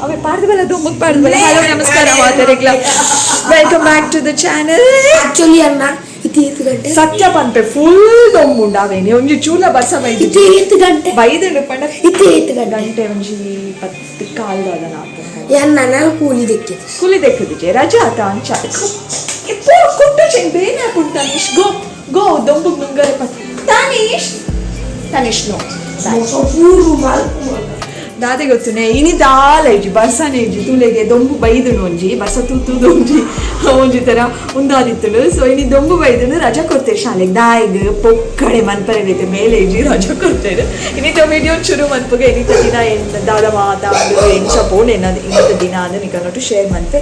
ಅವೇ ಪಾಡ್ದು ಬಲ್ಲ ದೊಂಬಕ್ಕೆ ಪಾಡ್ದು ಬಲ್ಲ. ಹಲೋ ನಮಸ್ಕಾರ ಮಾತಾಡಿಗ್ಲ, welcome back to the channel. Actually ಅಣ್ಣ ಇತ್ತೆ ಏತ್ ಗಂಟೆ? ಸತ್ಯ ಪನ್ಪೆ, ಫುಲ್ ದೊಂಬುಂಡು. ಅವೇನೆ ಒಂಜಿ ಚೂಲ ಬರ್ಸ ಬೈದು. ಇತ್ತೆ ಏತ್ ಗಂಟೆ? ಬೈದುಂಡು ಪಂಡ. ಇತ್ತೆ ಏತ್ ಗಂಟೆ? ಗಂಟೆ ಒಂಜಿ 10:15 ದಾದನ ಆಪುಂಡು. ಯಾನ್ ನನಲ ಕೂಲಿ ದೆಕ್ಕಿದೆ. ಕೂಲಿ ದೆಕ್ಕುದಿಜೆ, ರಜಾ ಆತ. ಅಂಚ ಇಪ್ಪು ಕುಟ್ಟು ಚೆಂಗ್ ಬೇನೆ ಆಪುಂಡು. ತನಿಷ್, ಗೋ ಗೋ, ದೊಂಬುಗ್ ನುಂಗರೆ ಪಟ್. ತನಿಷ್, ತನಿಷ್, ನೋ. ಪೂರು ಮಲ್ಪು. ದಾದೆ ಗೊತ್ತುನೆ, ಇನಿ ದಾಲ ಇಜ್ಜಿ, ಬರ್ಸನೆ ಇಜ್ಜಿ. ತೂಲೆಗೆ ದೊಂಬು ಬೈದುಂಡು. ಒಂಜಿ ಬರ್ಸ ತೂತುದು ಒಂಜಿ ಒಂಜಿ ತರ ಉಂದಾದಿತ್ತುಂಡು. ಸೊ ಇನಿ ದೊಂಬು ಬೈದುಂಡು, ರಜಾ ಕೊಡ್ತೇವೆ ಶಾಲೆಗೆ. ದಾಯಿಗ್ ಪೊಕ್ಕಡೆ ಮನ್ಪರೆ ಐತೆ, ಮೇಲೆ ಇಜ್ಜಿ, ರಜಾ ಕೊಡ್ತೇವೆ. ಇನ್ನಿತ ವಿಡಿಯೋ ಶುರು ಮನ್ಪುಗೆ. ಇನ್ನಿತ ದಿನ ಏನ್ ದಾದ ಮಾತಾಡು, ಎಂಚ ಪೋಣೆ ಎನ್ನದು ಇನ್ನಿತ ದಿನ ಅಂದು ನಿಕನೊಟ್ಟು ಶೇರ್ ಮನ್ಪೆ.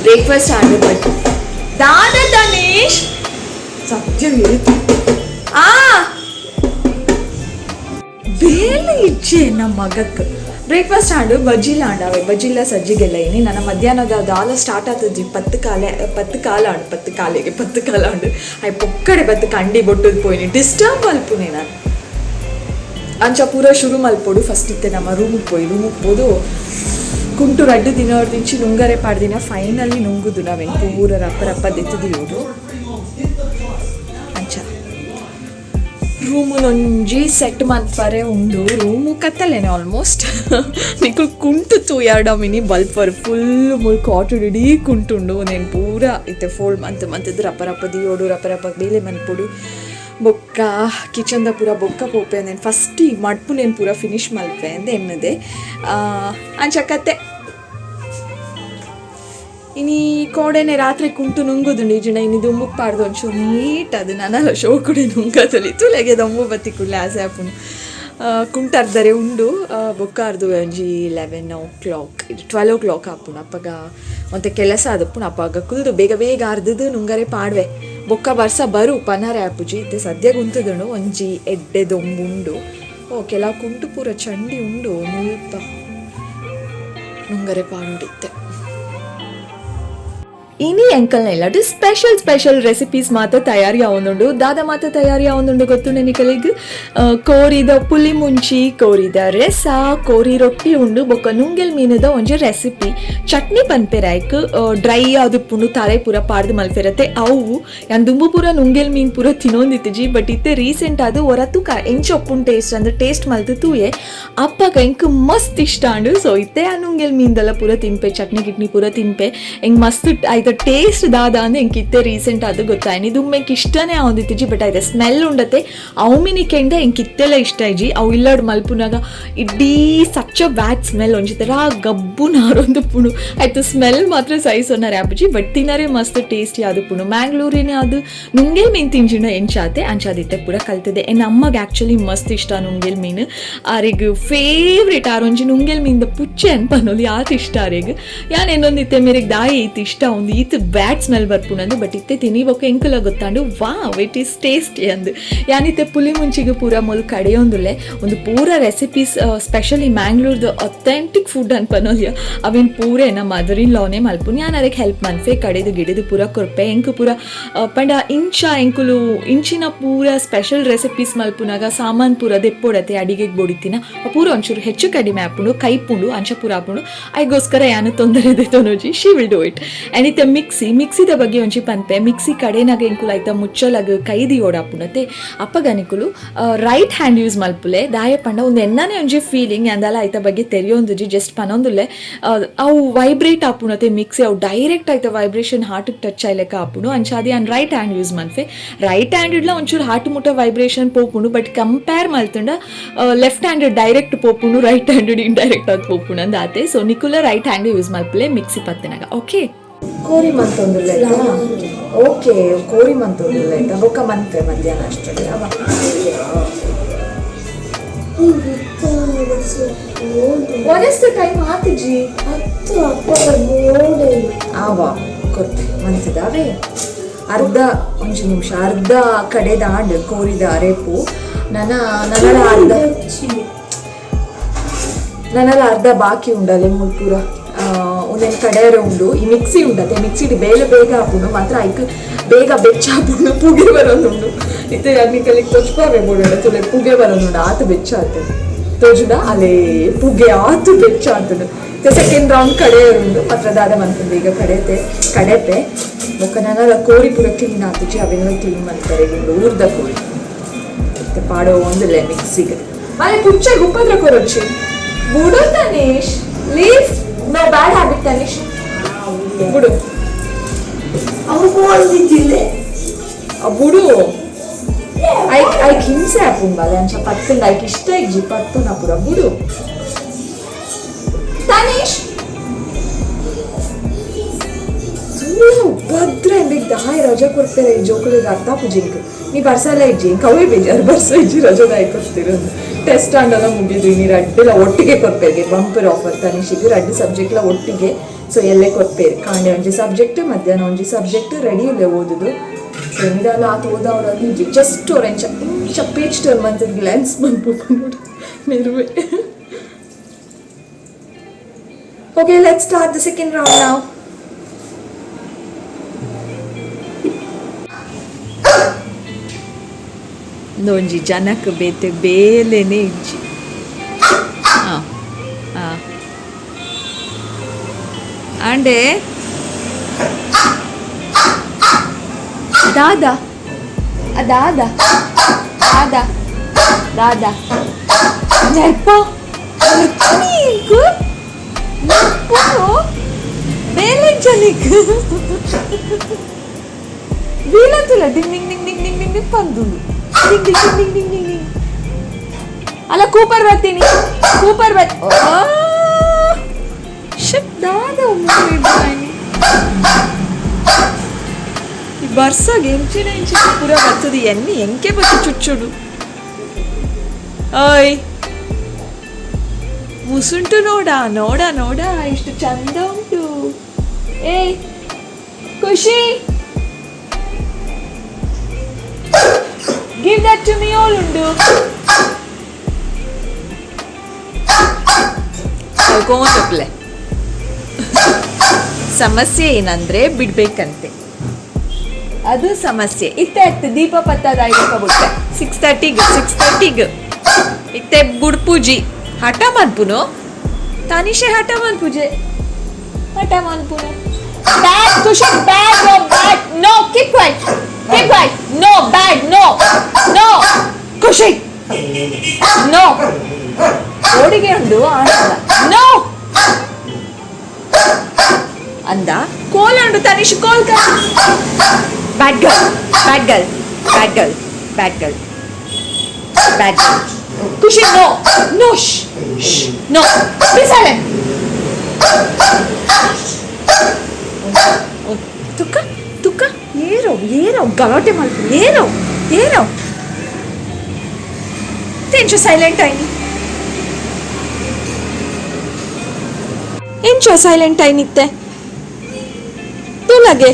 ಬ್ರೇಕ್ಫಾಸ್ಟ್ ಆಂಡ್. ಬಟ್ ದಾದ ತನೀಶ್, ಸತ್ಯ ಆ ಬೇಲೆ ಇಚ್ಛೆ ನಮ್ಮ ಮಗಕ್ಕೆ. ಬ್ರೇಕ್ಫಾಸ್ಟ್ ಆಂಡು, ಬಜ್ಜಿಲ ಆಂಡವೆ, ಬಜ್ಜಿಲ್ಲ ಸಜ್ಜಿಗೆಲ್ಲ. ಇನಿ ನನ್ನ ಮಧ್ಯಾಹ್ನದ ದಾಲ ಸ್ಟಾರ್ಟ್ ಆತದಿ. 10:15, 10:15 ಆಂಡು, 10:15ಗೆ, 10:15 ಆಂಡು. ಆಯ್ ಪೊಕ್ಕಡೆ ಬತ್ತು ಕಂಡಿ ಬೊಟ್ಟುದು ಪೋಯಿನಿ. ಡಿಸ್ಟರ್ಬ್ ಮಲ್ಪುನೆ ನಾನು. ಅಂಚ ಪೂರ ಶುರು ಮಲ್ಪೊಡು. ಫಸ್ಟ್ ಇತ್ತೆ ನಮ್ಮ ರೂಮಿಗೆ ಪೋಯಿ, ರೂಮಿಗೆ ಪೋದು ಕುಂಟು ರಡ್ಡು ದಿನ ದಿಂಚಿ ನುಂಗರೆ ಪಾಡ್ದಿನ ಫೈನಲಿ ನುಂಗುದು. ನಾವೇನು ಪೂರ ರಪ್ಪ ರಪ್ಪ ದೆತ್ತುದಿಯೋಡು. ಅಂಚ ರೂಮುನೊಂಜಿ ಸೆಟ್ ಮನ್ಪರೆ ಉಂಡು. ರೂಮು ಕತ್ತಲೇನೆ ಆಲ್ಮೋಸ್ಟ್. ನಿಕುಲು ಕುಂಟು ತೂಯಾಡ ಮಿನಿ ಬಲ್ಪರ್ ಫುಲ್ ಮುಲ್ ಕಾಟು ಇಡೀ ಕುಂಟುಂಡು. నేను ಪೂರ ಇತ್ತೆ ಫೋಲ್ಡ್ ಮಂತ್ ಮಂತದ್ದು ರಪ್ಪ ರಪ್ಪ ದಿಯೋಡು, ರಪ್ಪ ರಪ್ಪ ಬೇಲೆ ಮನ್ಪೊಡು. ಬೊಕ್ಕ ಕಿಚನ್ದ ಪೂರ ಬೊಕ್ಕ ಪೋಪೆ. నేను ಫಸ್ಟ್ ಈ ಮಡ್ಪು నేను ಪೂರ ಫಿನಿಶ್ ಮಲ್ಪೆ ಅಂದ್ ಎನ್ನದೆ. ಅಂಚ ಕತೆ. ಇನಿ ಕೋಡೆನೆ ರಾತ್ರಿ ಕುಂಟು ನುಂಗುದುಂಡು. ಈಜಿಂಡ ಇನಿ ದುಂಬುಕ್ ಪಾಡ್ದು ಒಂಚೂರು ನೀಟ್ ಅದು ನನಲ ಶೋಕುಡೆ ನುಂಗತಲಿ. ತುಲೆಗೆ ದೊಂಬು ಬತ್ತಿ ಕೂಡಲೇ ಆಸೆ ಆಪುಂಡು. ಕುಂಟು ಅರ್ಧರೆ ಉಂಡು. ಬೊಕ್ಕ ಅರ್ದು ಒಂಜಿ 11 ಓ ಕ್ಲಾಕ್, 12 ಓ ಕ್ಲಾಕ್ ಆಪುಂಡು. ಅಪ್ಪಗ ಒಂತೆ ಕೆಲಸ ಆದಪ್ಪುಂಡು. ಅಪ್ಪಗ ಕುಲ್ದು ಬೇಗ ಬೇಗ ಅರ್ಧದು ನುಂಗರೆ ಪಾಡ್ವೆ. ಬೊಕ್ಕ ಬರ್ಸ ಬರು ಪನರೆ ಆಪುಜಿ. ಇತ್ತೆ ಸದ್ಯಗ್ ಉಂತುದುಂಡು, ಒಂಜಿ ಎಡ್ಡೆ ದೊಂಬುಂಡು. ಓ ಕೆಲವು ಕುಂಟು ಪೂರ ಚಂಡಿ ಉಂಡು, ಮುಲ್ಪ ನುಂಗರೆ ಪಾಡೋಡಿತ್ತೆ. ಇನಿ ಎಂಕಲ್ನ ಇಲ್ಲಡ್ ಸ್ಪೆಷಲ್ ಸ್ಪೆಷಲ್ ರೆಸಿಪೀಸ್ ಮಾತ ತಯಾರಿ ಆವೊಂದುಂಡು. ದಾದ ಮಾತ ತಯಾರಿ ಆವೊಂದುಂಡು ಗೊತ್ತುಂಡೆ ನಿಕಲೆಗ್? ಕೋರಿದ ಪುಲಿ ಮುಂಚಿ, ಕೋರಿದ ರೆಸ, ಕೋರಿ ರೊಟ್ಟಿ ಉಂಡು. ಬೊಕ್ಕ ನುಂಗೆಲ್ ಮೀನುದ ಒಂಜಿ ರೆಸಿಪಿ, ಚಟ್ನಿ ಪನ್ಪೆರ್ ಐಕ್. ಡ್ರೈ ಆದುಪ್ಪುಂಡು, ತಾರೆ ಪೂರ ಪಾಡ್ದು ಮಲ್ಪೆರತೆ ಅವು. ಯಾನ್ ದುಂಬು ಪೂರ ನುಂಗೆಲ್ ಮೀನ್ ಪೂರ ತಿನ್ನೊಂದಿತ್ತಿಜಿ. ಬಟ್ ಇತ್ತೆ ರೀಸೆಂಟ್ ಅದು ಒರ ತುಕ ಎಂಚ ಉಪ್ಪುಂಡು ಟೇಸ್ಟ್ ಅಂದ್ರೆ ಟೇಸ್ಟ್ ಮಲ್ತು ತೂಯೆ. ಅಪ್ಪಗ ಎಂಕ್ ಮಸ್ತ್ ಇಷ್ಟ ಆಂಡು. ಸೊ ಇತ್ತೆ ಆ ನುಂಗೆಲ್ ಮೀನ್ದೆಲ್ಲ ಪೂರ ತಿನ್ಪೆ, ಚಟ್ನಿ ಗಿಟ್ನಿ ಪೂರ ತಿನ್ಪೆ. ಎಂಕ್ ಮಸ್ತ್ ಐತ ಟೇಸ್ಟ್ ದಾದ ಅಂದ್ರೆ ಎಂಕ್ ಇತ್ತೆ ರೀಸೆಂಟ್ ಅದು ಗೊತ್ತಾಯ್ನಿ. ದುಮ್ಮೆ ಎಂಕ್ ಇಷ್ಟನೇ ಆವೊಂದಿತ್ತಿಜಿ. ಬಟ್ ಐತ ಸ್ಮೆಲ್ ಉಂಡತೆ, ಅವು ಮಿನಿ ಕೆಂಡ ಎಂಕ್ ಇತ್ತೆಲ್ಲ ಇಷ್ಟ ಇಜ್ಜಿ. ಅವು ಇಲ್ಲಡ್ ಮಲ್ಪುನಾಗ ಇಡೀ ಸಚ್ ಅ ಬ್ಯಾಡ್ ಸ್ಮೆಲ್, ಒಂಜಿ ತರ ಗಬ್ಬು ನಾರೊಂದು ಪುಣು. ಆಯ್ತು ಸ್ಮೆಲ್ ಮಾತ್ರ ಸಹಿಸೋನಾರೆ ಆಪುಜಿ. ಬಟ್ ತಿನ್ನರೆ ಮಸ್ತ್ ಟೇಸ್ಟಿ ಆದುಪ್ಪುಂಡು. ಮ್ಯಾಂಗ್ಳೂರಿನ ಅದು ನುಂಗೆಲ್ ಮೀನು ತಿಂಜಿನ ಎಂಚಾತೆ ಅಂಚಾದಿತ್ತೆ ಪೂರ ಕಲ್ತದೆ. ಎನ್ನ ಅಮ್ಮಗೆ ಆ್ಯಕ್ಚುಲಿ ಮಸ್ತ್ ಇಷ್ಟ ನುಂಗೆಲ್ ಮೀನು, ಆರೆಗ್ ಫೇವ್ರೇಟ್. ಆರೊಂಜಿ ನುಂಗೆಲ್ ಮೀನ್ದ ಪುಚ್ಚೆ ಅನ್ಪನೊಲಿ, ಆತ ಇಷ್ಟ ಆರೆಗ್. ಯಾನ್ ಏನೊಂದಿತ್ತೆ ಮೇರೆಗ್ ದಾಯಿ ಈತ್ ಇಷ್ಟ, ಒಂದು ಈತ್ ಬ್ಯಾಡ್ ಸ್ಮೆಲ್ ಬರ್ಪುಂಡು. ಬಟ್ ಇತ್ತೆ ತಿನಿಬೊಕ್ಕ ಎಂಕುಲ ಗೊತ್ತಾಂಡು, ವಾವ್, it is tasty ಅಂದು. ಯಾನಿತ್ತೆ ಪುಲಿ ಮುಂಚಿಗೆ ಪೂರ ಮೊಲ್ ಕಡೆಯೊಂದುಲ್ಲೆ. ಒಂದು ಪೂರ ರೆಸಿಪೀಸ್, ಸ್ಪೆಷಲಿ ಮ್ಯಾಂಗ್ಳೂರ್ದು ಅಥೆಂಟಿಕ್ ಫುಡ್ ಅನ್ಪನೊಲಿಯ, ಅವೇನು ಪೂರ ನಮ್ಮ ಮದರ್ ಇನ್ ಲಾನೇ ಮಲ್ಪುನ್. ಯಾನ್ ಅದಕ್ಕೆ ಹೆಲ್ಪ್ ಮನ್ಫೆ, ಕಡೆದು ಗಿಡದು ಪೂರ ಕೊರ್ಪೆ. ಎಂಕು ಪೂರ ಪಂಡ ಇಂಚ ಎಂಕುಲು ಇಂಚಿನ ಪೂರ ಸ್ಪೆಷಲ್ ರೆಸಿಪೀಸ್ ಮಲ್ಪುನಾಗ ಸಾಮಾನ್ ಪೂರ ದೆಪ್ಪೊಡತೆ, ಅಡಿಗೆಗೆ ಬೊಡಿತಿನ ಪೂರ ಒಂಚೂರು ಹೆಚ್ಚು ಕಡಿಮೆ ಆಪುಂಡು, ಕೈಪುಂಡು, ಅಂಚ ಪೂರ ಆಪುಂಡು. ಐಗೋಸ್ಕರ ಯಾನು ತೊಂದರೆ ದೆತೊನೊಜಿ, she will do it. And ಇತ್ತೆ ಮಿಕ್ಸಿ, ಮಿಕ್ಸಿದ ಬಗ್ಗೆ ಒಂಜಿ ಪನ್ಪೆ. ಮಿಕ್ಸಿ ಕಡೆನಾಗ ಎಂಕುಲು ಐತ ಮುಚ್ಚಲಗ್ ಕೈದಿ ಓಡಾಪುಂಡತೆ, ಅಪ್ಪಗ ನಿಕುಲು ರೈಟ್ ಹ್ಯಾಂಡ್ ಯೂಸ್ ಮಲ್ಪುಲೆ. ದಾಯ ಪಂಡ ಒಂದು ಎನ್ನನೆ ಒಂಜಿ ಫೀಲಿಂಗ್ ಅಂದಲ ಐತ ಬಗ್ಗೆ ತೆರಿಯೊಂದುಜಿ, ಜಸ್ಟ್ ಪನೊಂದುಲ್ಲೆ. ಅವು ವೈಬ್ರೇಟ್ ಆಪುಂಡತೆ ಮಿಕ್ಸಿ, ಅವು ಡೈರೆಕ್ಟ್ ಐತ ವೈಬ್ರೇಷನ್ ಹಾರ್ಟಿಗೆ ಟಚ್ ಆಯ್ಲೆಕ್ಕ ಆಪುಂಡು. ಅಂಚಾದಿ ಯಾನ್ ರೈಟ್ ಹ್ಯಾಂಡ್ ಯೂಸ್ ಮನ್ಫೆ. ರೈಟ್ ಹ್ಯಾಂಡ್ ಇಡ್ಲ ಒಂಚೂರು ಹಾರ್ಟ್ ಮುಟ್ಟ ವೈಬ್ರೇಷನ್ ಪೋಪುಂಡು. ಬಟ್ ಕಂಪೇರ್ ಮಲ್ತುಂಡ ಲೆಫ್ಟ್ ಹ್ಯಾಂಡ್ ಡೈರೆಕ್ಟ್ ಪೋಪುಂಡು, ರೈಟ್ ಹ್ಯಾಂಡ್ ಇಂಡೈರೆಕ್ಟ್ ಆದ್ ಪೋಪುಂಡು ಅಂದ್ ಆತೆ. ಸೊ ನಿಕುಲ ರೈಟ್ ಹ್ಯಾಂಡ್ ಯೂಸ್ ಮಲ್ಪುಲೆ ಮಿಕ್ಸಿ ಪತ್ತಿನಾಗ, ಓಕೆ? ಕೋರಿ ಮಂತೊಂದುಲ್ಲ. ಓಕೆ, ಕೋರಿ ಮಂತೊಂದುಲ್ಲ ಆಯ್ತಾ? ಬೊಕ್ಕ ಮನ್ಪೆ ಮಧ್ಯಾಹ್ನ ಅಷ್ಟರಲ್ಲಿ ಅವ. What is the time ಆತಿಜಿ? ಹತ್ತು ಅಪ್ಪ ಬೋರ್ಡ್. ಆವ ಕೊರ್ಪೆ ಮಂತದಾವೆ. ಅರ್ಧ, ಒಂಜಿ ನಿಮಿಷ, ಅರ್ಧ ಕಡೆದ ಆಂಡ್ ಕೋರಿದ ಅರೆಪು. ನನ್ನ ನನಲ ಅರ್ಧ, ನನಲ ಅರ್ಧ ಬಾಕಿ ಉಂಡಲೆ ಮುಲ್ ಪೂರ ಒಂದೇನು ಕಡೆಯರೆ ಉಂಡು. ಈ ಮಿಕ್ಸಿ ಉಂಡತೆ, ಮಿಕ್ಸಿಡ್ ಬೇಗ ಬೇಗ ಆಪುಂಡು. ಮಾತ್ರ ಐಕ್ ಬೇಗ ಬೆಚ್ಚ ಆಪುಂಡು, ಪುಗೆ ಬರೋದುಂಡು. ಇತ್ತೆ ಅಗ್ನಿಕಲಿಗೆ ತೊಚ್ಪಾವೆ ಬೋಡ ತುಲೆ, ಪುಗೆ ಬರೋದುಂಡು, ಆತ ಬೆಚ್ಚ ಆತ. ತೋಜುಡ ಅಲೇ ಪುಗೆ ಆತು ಬೆಚ್ಚ ಆತುಂಡು. ಸೆಕೆಂಡ್ ರೌಂಡ್ ಕಡೆ ಉಂಡು ಮಾತ್ರ ದಾದ ಮನ್ಪುಂಡು ಈಗ ಕಡೆತೆ ಕಡೆಪೆ ಬೊಕ್ಕ ನನಲ ಕೋರಿ ಪೂರ ಕ್ಲೀನ್ ಆತುಜಿ ಅವೆಲ್ಲ ಕ್ಲೀನ್ ಮಲ್ಪರೆ ಉಂಡು ಊರ್ದ ಕೋರಿ ಮತ್ತೆ ಪಾಡೋ ಒಂದಿಲ್ಲ ಮಿಕ್ಸಿಗೆ ಮನೆ ಪುಚ್ಚೆ ಉಪದ್ರ ಕೊರೊಚ್ಚಿ ಬುಡು Tanish, leave, no bad habit Tanish, ಬುಡು. ಅವು ಬೋಲ್ದಿದ್ದಿಲ್ಲ. ಆ ಬುಡು, ಐಕ್ ಐಕ್ ಹಿಂಸೆ ಆಪುಂಡು ಅಂಚ ಪತ್ತುಂಡು ಐಕ್ ಇಷ್ಟ ಇಜ್ಜಿ ಪತ್ತುನ ಪೂರ ಬುಡು ತನೀಶ್. ಸುಮ್ಮನೆ ಉಪದ್ರ ಎಂಬಿಗ್ ದಾಯ ರಜಾ ಕೊಡ್ತಾರೆ ಈ ಜೋಕುಲಿಗೆ ಅರ್ಥ ಪೂಜಿಂಕ್ ನೀ ಬರ್ಸಲ್ಲ ಇಜ್ಜಿ ಇಂಕ್ ಅವೇ ಬೇಜಾರು ಬರ್ಸ ಇಜ್ಜಿ ರಜಾ ದಾಯ ಕೊಡ್ತೀರ. ಟೆಸ್ಟ್ ಆಂಡಲ ಮುಗಿದು ನೀ ರಡ್ಡೆಲ್ಲ ಒಟ್ಟಿಗೆ ಕೊರ್ಪೇರಿಗೆ ಬಂಪರ್ ಆಫರ್ ತನಿಷಿಗೆ ರಡ್ಡು ಸಬ್ಜೆಕ್ಟ್ಲ ಒಟ್ಟಿಗೆ. ಸೊ ಎಲ್ಲೇ ಕೊರ್ಪೇರು ಕಾಂಡೆ ಒಂಜಿ ಸಬ್ಜೆಕ್ಟ್ ಮಧ್ಯಾಹ್ನ ಒಂಜಿ ಸಬ್ಜೆಕ್ಟ್ ರೆಡಿ ಇಲ್ಲ ಓದುದು. ಸೊ ಎಮಿದಾಲ ಆತ ಓದವರಲ್ಲಿ ಜಸ್ಟ್ ಒರೆಂಚ ಇಂಚ ಪೇಜ್ ಟರ್ನ್ ಮಂತ್ ಗ್ಲಾನ್ಸ್ ಮನ್ಪು ನೋಡಿ ನಿರ್ವೆ. Okay, let's start the second round now. ಒಂಜಿ ಜನಕ್ ಬೇತೆ ಬೇಲೆನೆ ಇಜ್ಜಿ. ಆ ಆ ಆಂಡೆ ದಾದಾ ದಾದಾ ದಾದಾ ದಾದಾ ನೆರ್ಪ ನೀಕು ನೆರ್ಪು ಬೇಲೆ ಜನಿಕ್ ವೀಲಂತುಲ ಡಿಂಗ್ ಡಿಂಗ್ ಡಿಂಗ್ ಡಿಂಗ್ ಡಿಂಗ್ ಡಿಂಗ್ ಡಿಂಗ್ ಪಂದುಂಡು ಡಿಂಗ್ ಡಿಂಗ್ ಡಿಂಗ್ ಡಿಂಗ್ ಡಿಂಗ್ ಡಿಂಗ್ ಡಿಂಗ್. ಅಲ್ಲ ಕೂಪರ್ ಬರ್ತೀನಿ ಕೂಪರ್ ಬರ್ ಶಟ್ ದಾದ ಈ ಬರ್ಸಾಗ ಎಂಚಿನ ಎಂಚಿನ ಪೂರ ಬರ್ತದೆ ಎನ್ನಿ ಎಂಕೆ ಬತ್ತು ಚುಚ್ಚುಡು ಓಯ್ ಮುಸುಂಟು ನೋಡ ನೋಡ ನೋಡ ಇಷ್ಟು ಚಂದ ಉಂಟು. ಏಯ್ Khushi, give that to me. All ಉಂಡು ಕಲ್ಕೊಂಡಪ್ಲೆ ಸಮಸ್ಯೆ ಏನಂದ್ರೆ ಬಿಡ್ಬೇಕಂತೆ, ಅದು ಸಮಸ್ಯೆ. ಇತ್ತೆ ಆಯ್ತು ದೀಪ ಪತ್ತದ ಬಿಟ್ಟೆ 6:30ಗೆ 6:30ಗೆ ಇತ್ತೆ ಬುಡ್ಪೂಜಿ ಹಠ ಮನ್ಪುನು ತನಿಷೆ ಹಠ ಮನ್ಪುಜೆ ಹಠ ಮನ್ಪುನು. Bad Khushi, bad, no bad, no, keep quiet, keep quiet, no bad, no no Khushi no. ಓಡಿಗೆ ಉಂಡು ಆಡಲ್ಲ ನೋ ಅಂದ ಕೋಲ್ ಉಂಡು ತನಿಷ್ ಕೋಲ್ bad girl, bad girl, bad girl, bad girl, bad girl Khushi no no no be silent. ತುಕ್ಕ ತುಕ್ಕ ಏರೋ ಏರೋ ಗಲಾಟೆ ಮಾಡ್ತು ಏರೋ ಏರೋ ಎಂಚೋ ಸೈಲೆಂಟ್ ಆಯ್ನಿ ಎಂಚೋ ಸೈಲೆಂಟ್ ಆಯ್ನಿತ್ತೆ ತುಲಗೆ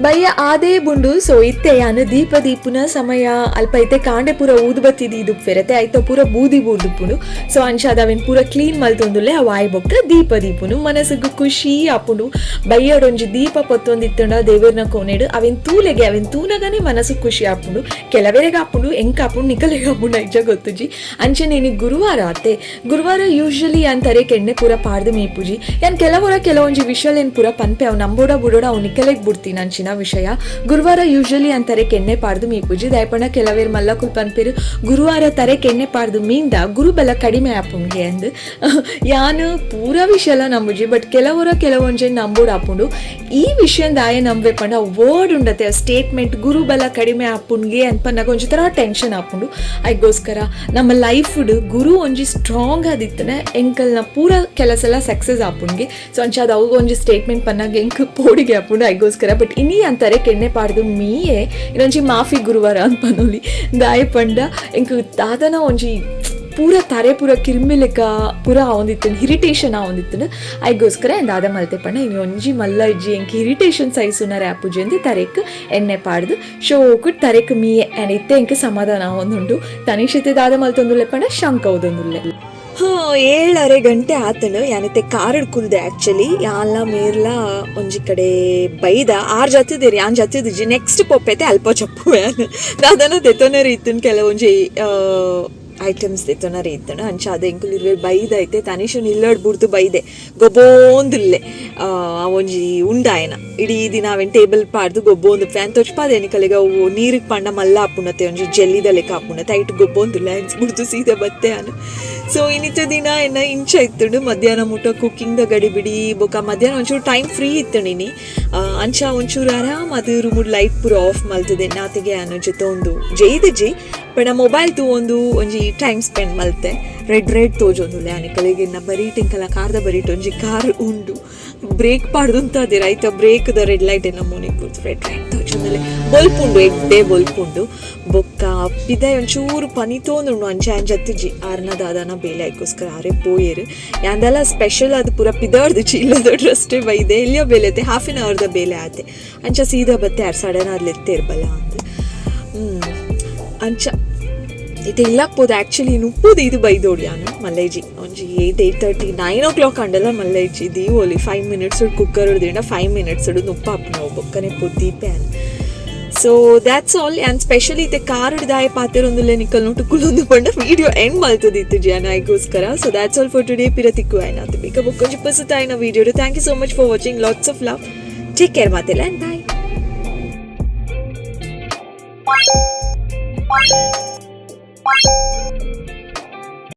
ಬಯ್ಯ ಆದೇ ಬುಂಡು. ಸೊ ಇತ್ತೆ ಯಾನು ದೀಪ ದೀಪುನ ಸಮಯ ಅಲ್ಪ ಇತ್ತೆ ಕಾಂಡೆ ಪೂರ ಊದುಬತ್ತಿ ದೀದುಪ್ಪೆರತೆ ಐತ ಪೂರ ಬೂದಿ ಬೂರ್ದುಪ್ಪುಂಡು. ಸೊ ಅಂಚಾದ ಅವೆನ್ ಪೂರ ಕ್ಲೀನ್ ಮಲ್ತೊಂದುಲ್ಲೆ ಅವು ಆಯ್ ಬೊಕ್ಕ ದೀಪ ದೀಪುನು ಮನಸ್ಸುಗು ಖುಷಿ ಆಪುಂಡು. ಬಯ್ಯಡೊಂಜಿ ದೀಪ ಪತ್ತೊಂದಿತ್ತುಂಡ ದೇವೆರ್ನ ಕೋನೆಡು ಅವೆನ್ ತೂಲೆಗೆ ಅವೆನ್ ತೂನಗನೆ ಮನಸ್ಸು ಖುಷಿ ಆಪುಂಡು. ಕೆಲವೆರೆಗ್ ಆಪುಂಡು ಎಂಕ್ ಆಪುಂಡು ನಿಕಲೆಗ್ ಆಪುಂಡು ಐಜ ಗೊತ್ತುಜಿ. ಅಂಚನೆ ಇನಿ ಗುರುವಾರ ಆತೆ ಗುರುವಾರ ಯೂಶಲಿ ಅಂತಾರೆ ಕೆಣ್ಣೆ ಪೂರ ಪಾಡ್ದು ಮೀಪುಜಿ. ಯಾನ್ ಕೆಲವೊರ ಕೆಲವೊಂಜಿ ವಿಷಯಲೇನ್ ಪೂರ ಪನ್ಪೆ ಅವು ನಂಬೋಡ ಬುಡೋಡ ಅವು ನಿಕಲೆಗ್ ಬುಡ್ತೀನಿ ಅಂಚಿನ ವಿಷಯ. ಗುರುವಾರ ಯೂಶಲಿ ಅಂತಾರೆ ಕೆಣ್ಣೆ ಪಾಡ್ದು ಮೀಪುಜಿ ದಯಪಣ ಕೆಲವೇರ್ ಮಲ್ಲಕುಲ್ ಪನ್ಪೇರು ಗುರುವಾರ ತರೆ ಕೆಣ್ಣೆ ಪಾಡ್ದು ಮೀಂದ ಗುರುಬಲ ಕಡಿಮೆ ಆಪುಂಗೆ ಅಂದ್. ಯಾನು ಪೂರ ವಿಷಯಲ ನಂಬುಜಿ ಬಟ್ ಕೆಲವೊರ ಕೆಲವೊಂಜೆ ನಂಬೋಡು ಆಪುಂಡು. ಈ ವಿಷಯದ ಆಯೆ ನಂಬೆ ಪಂಡ ವರ್ಡ್ ಉಂಡತೆ ಸ್ಟೇಟ್ಮೆಂಟ್ ಗುರುಬಲ ಕಡಿಮೆ ಆಪುಂಡ್ಗೆ ಅನ್ಪನ್ನಾಗ ಒಂಜಿ ಥರ ಟೆನ್ಷನ್ ಆಪುಂಡು. ಐಗೋಸ್ಕರ ನಮ್ಮ ಲೈಫ್ಡ್ ಗುರು ಒಂಜಿ ಸ್ಟ್ರಾಂಗ್ ಆದಿತ್ತನೆ ಎಂಕಲ್ನ ಪೂರ ಕೆಲಸ ಎಲ್ಲ ಸಕ್ಸಸ್ ಆಪುಂಡ್ಗೆ. ಸೊ ಅಂಚ ಅದು ಅವು ಒಂಜಿ ಸ್ಟೇಟ್ಮೆಂಟ್ ಪನ್ನಾಗ ಎಂಕ್ ಪೋಡಿಗೆ ಆಪುಂಡು ಐಗೋಸ್ಕರ. ಬಟ್ ಇನಿ ಅಂತಾರೆ ಕೆಣ್ಣೆ ಪಾಡ್ದು ಮೀಯೆ ಇನ್ನೊಂಜಿ ಮಾಫಿ ಗುರುವಾರ ಅಂತ ಪನೊಲಿ ದಾಯ ಪಂಡ ಎಂಕ್ ದಾದನ ಒಂಜಿ ಪೂರ ತರೆ ಪೂರ ಕಿರ್ಮಿಲೆಕ ಪೂರ ಆವೊಂದಿತ್ತು ಇರಿಟೇಷನ್ ಆವೊಂದಿತ್ತು. ಐಗೋಸ್ಕರ ದಾದ ಮಲ್ತೆ ಪಂಡ ಇನಿ ಒಂಜಿ ಮಲ್ಲ ಇಜ್ಜಿ ಎಂಕ್ ಇರಿಟೇಷನ್ ಸೈಸುನರೆ ಆಪುಜಿ ಅಂದ್ ತರೆಕ್ ಎಣ್ಣೆ ಪಾಡ್ದು ಶೋಕು ತರೆಕ್ ಮೀಯೆ ಆ್ಯಂಡ್ ಇತ್ತೆ ಎಂಕ್ ಸಮಾಧಾನ ಆವೊಂದುಂಡು. ತನಿಷತೆ ದಾದ ಮಲ್ತೊಂದುಲ್ಲೆ ಪಂಡ ಶಂಕ ಓದೊಂದುಲ್ಲೆ. ಏಳರೆ ಗಂಟೆ ಆತನು. ಯಾನಿತ್ತೆ ಕಾರಡ್ ಕುಲ್ದೆ. ಆಕ್ಚುಲಿ ಯಾನ್ಲ ಮೇರ್ಲ ಒಂಜಿ ಕಡೆ ಬೈದ. ಆರ್ ಜತ್ತಿದ್ದೀರಿ, ಯಾನ್ ಜತ್ತಿದ್ಜಿ. ನೆಕ್ಸ್ಟ್ ಪೊಪ್ಪೈತೆ ಅಲ್ಪ ಚಪ್ಪು. ಯಾನ್ ದಾದನ ದೆತೊನರೆ ಇತ್ತುಂಡು, ಕೆಲವೊಂಜಿ ಐಟಮ್ಸ್ ದೆತೊನರೆ ಇತ್ತುಂಡು. ಅಂಚ ಅದ ಎಂಕುಲು ಇರ್ವೆರ್ ಬೈದ. ಐತೆ ತನಿಷನ್ ಇಲ್ಲಡ್ ಬುಡ್ದು ಬೈದೆ. ಗೊಬ್ಬೊಂದುಲ್ಲೆ. ಆ ಒಂಜಿ ಉಂಡಾಯನ ಇಡೀ ದಿನ ಅವೆನ್ ಟೇಬಲ್ ಪಾಡ್ದು ಗೊಬ್ಬೊಂದು ಫ್ಯಾನ್ ತೊಚ್ಪಾದೆ ನಿಕಲೆಗ್. ಅವು ನೀರಿಗೆ ಪಂಡ ಮಲ್ಲ ಆಪುಂಡತೆ, ಒಂಜಿ ಜೆಲ್ಲಿದ ಲೆಕ್ಕ ಆಪುಂಡತೆ. ಐಟ್ ಗೊಬ್ಬೊಂದುಲ್ಲೆ. ಬುಡ್ದು ಸೀದಾ ಬತ್ತೆ ಯಾನ್. ಸೊ ಇನ್ನಿತ ದಿನ ಎನ್ನ ಇಂಚ ಇತ್ತುಂಡು. ಮಧ್ಯಾಹ್ನ ಮುಟ್ಟ ಕುಕ್ಕಿಂಗ್ ದ ಗಡಿ ಬಿಡಿ. ಬೊಕ ಮಧ್ಯಾಹ್ನ ಒಂಚೂರು ಟೈಮ್ ಫ್ರೀ ಇತ್ತುಂಡು ಇನಿ. ಅಂಚ ಒಂಚೂರು ಆರಾಮ್ ಅದು ರೂಮುಡ್ ಲೈಟ್ ಪೂರ ಆಫ್ ಮಲ್ತದೆ. ನಾತೆಗೆ ಯಾನ್ ಜೊತೆ ಜೈದಿಜಿ ಪಂಡ ಮೊಬೈಲ್ ತೂವೊಂದು ಒಂಜಿ ಟೈಮ್ ಸ್ಪೆಂಡ್ ಮಲ್ತೆ. ರೆಡ್ ರೆಡ್ ತೋಜೊಂದುಲ್ಲೆ ಆನಿಕಲೆಗ್. ಇನ್ನ ಬರೀಟ್ ಎಂಕಲ ಕಾರ್ದ ಬರೀಟ್ ಒಂಜಿ ಕಾರ್ ಉಂಡು. ಬ್ರೇಕ್ ಪಾಡ್ದುಂತಾದೆರ್. ಐತ ಬ್ರೇಕ್ ದ ರೆಡ್ ಲೈಟ್ ಎನ್ನ ಮೋನೆಗ್ ಬೂರ್ದು ರೆಡ್ ರೆಡ್ ತೋಜೊಂದುಲ್ಲೆ. ಬೊಲ್ಪುಂಡು, ಎಡ್ಡೆ ಬೊಲ್ಪುಂಡು. ಬೊಕ್ಕ ಪಿದಾಯಿ ಒಂಚೂರು ಪನಿತೋಂದುಂಡು. ಅಂಚ ಆಂಚ ಜತ್ತಿಜಿ. ಆರ್ನ ದಾದಾನ ಬೇಲೆ ಐಕೋಸ್ಕರ ಆರೆ ಪೋಯೆರ್. ಯಾಂದಲ ಸ್ಪೆಷಲ್ ಅದು ಪೂರ ಪಿದಾಡ್ದಿಜಿ. ಇಲ್ಲದ ಡ್ರೆಸ್ಟೇ ಬೈದೆ. ಎಲ್ಲಿಯ ಬೇಲೆ ಐತೆ, ಹಾಫ್ ಆನ್ ಅವರ್ದ ಬೇಲೆ ಆತೆ. ಅಂಚ ಸೀದಾ ಬತ್ತೆ. ಆರ್ ಸಡನ್ ಆದ್ ಲೆತ್ತೇರ್ ಬಲ ಅಂದ್. ಅಂಚ ಇತ್ತೆ ಇಲ್ಲಕ್ ಪೋದು. ಆಕ್ಚುಲಿ ನುಪ್ಪುದು ಇದು ಬೈದೋಡು ಯಾನು ಮಲ್ಲೇಜಿ. ಒಂಜಿ 8, 8:30, 9 ಓ ಕ್ಲಾಕ್ ಅಂಡಲ ಮಲ್ಲೇಜಿ ದೀವೊಲಿ. 5 ಮಿನಿಟ್ಸ್ ಕುಕ್ಕರ್ ದಿಂಡ 5 ಮಿನಿಟ್ಸ್ ನುಪ್ಪಾಪುನ. ಬೊಕ್ಕನೆ ಪೊದ್ದೀಪೆ. So that's all. ಯಾನ್ ಸ್ಪೆಷಲಿ ಇತ್ತೆ ಕಾರ್ ದಾಯ ಪಾತೆರೊಂದುಲ್ಲೆ ನಿಕಲ್ ನೋಟು ಕುಲೊಂದು ಪಂಡ ವಿಡಿಯೋ ಎಂಡ್ ಮಲ್ತದಿತ್ತು ಯಾನ್ ಐಗೋಸ್ಕರ. So that's all for today. ಪಿರ ತಿಕ್ಕು ಆಯ್ನಾತು ಬೇಕ ಬೊಕ್ಕೊಂಜಿ ಪೊಸತಾಯಿನ video. Thank you so much for watching. Lots of love. Take care ಮಾತೆಲ್ಲ, ಆ್ಯಂಡ್ ಬಾಯ್.